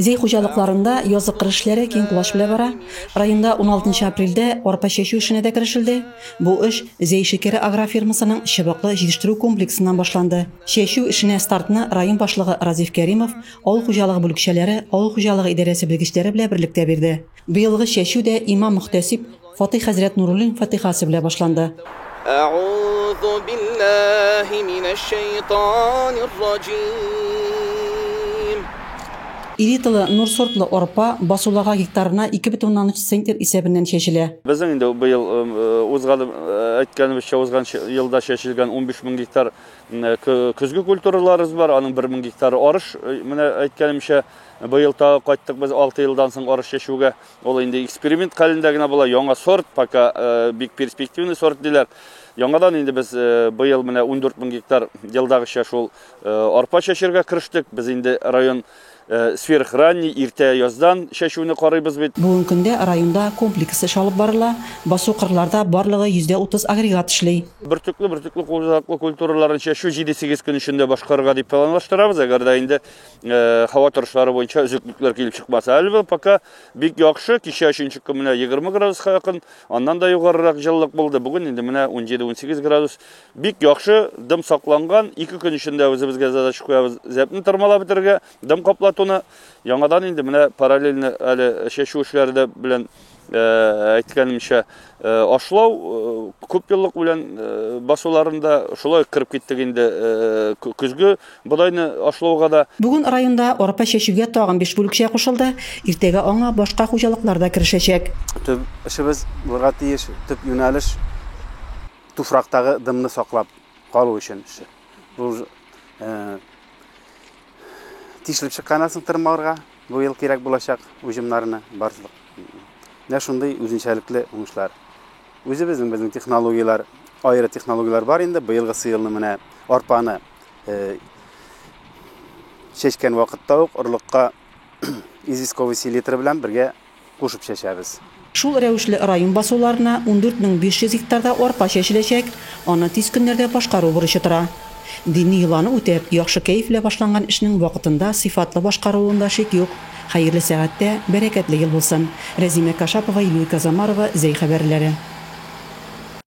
Зәй хуҗалыкларында язгы кыр эшләре киң колач белән бара. Районда 16 апрельдә арпа чәчү эшенә дә керешелде. Бу эш Зәй шикәре агрофирмасының чыбыклы җитештерү комплексыннан башланды. Чәчү эшенә стартны район башлыгы Разиф Кәримов, авыл хуҗалыгы бүлекчәләре, авыл хуҗалыгы идарәсе белгечләре белән берлектә бирде. Быелгы чәчү дә имам-мөхтәсиб Фатыйх хәзрәт Нуруллин фатихасы белән башланды. Әгъузу биллаһи минәш-шәйтанир раҗим. Элиталы Нур сортлы арпа басуларга гектарына 2,3 центнер исәбеннән чәчелә. Безнең инде быел узган, әйткәнебезчә, узган елда чәчелгән 15 мең гектар көзге культураларыбыз бар, аның 1 мең гектары арыш. Менә әйткәнемчә, быел тагы кайттык без 6 елдан соң арыш чәчүгә. Ул инде эксперимент хәлендә генә була, яңа сорт, пока э, бик перспективный сорт диләр. Яңадан инде без э, быел менә 14 мең гектар елдагыча шул э, арпа чәчергә керештек. Без инде район сверхранний иртә яздан чәчүне карыйбыз бит. Бүгенге көндә районда комплекс эш алып барыла, басу-кырларда барлыгы 30% агрегат эшли. Бөртекле, бөртекле кузаклы культураларын чәчү 7-8 көн эчендә башкарырга дип планлаштырабыз. Әгәр дә инде һава торышлары буенча өзеклекләр килеп чыкмаса. Әле пока бик яхшы. Кичә өченче көн менә 20 градуска якын, аннан да югарырак җылылык булды. Бүген инде менә 17-18 градус. Бик яхшы, дым сакланган. Ике көн эчендә үзебезгә задача куябыз зәпне тырмалап бетерергә, дым каплатуны. Яңадан инде менә параллельно әле чәчү эшләре дә белән әйткәнемчә, ашлау күп еллык белән басуларында шулай кереп киттек инде көзге бодайны ашлауга да. Бүген районда арпа чәчүгә тагын биш бүлекчә кушылды, иртәгә аңа башка хуҗалыклар да керешәчәк. Төп эшебез булырга тиеш, төп юнәлеш туфрактагы дымны саклап калу өчен. Бу тишелеп чыкканнан соң тырмаларга бу ел кирәк булачак уҗымнарны барлык. Менә шундый үзенчәлекле уңышлар. Үзебезнең безнең технологияләр, аеры технологияләр бар инде. Быелгысы елны менә арпаны чәчкән вакытта ук орлыкка известковый селитра белән бергә кушып чәчәбез. Шул рәвешле район басуларына 14 500 гектарда арпа чәчеләчәк, аны тиз көннәрдә башкару бурычы тора. Дини йоланы үтәп, яхшы кәеф белән башланган эшнең вакытында сыйфатлы башкарылуында шик юк. Хәерле сәгатьтә, бәрәкәтле ел булсын. Рәзимә Кашапова, Юлия Казамарова, Зәй хәбәрләре.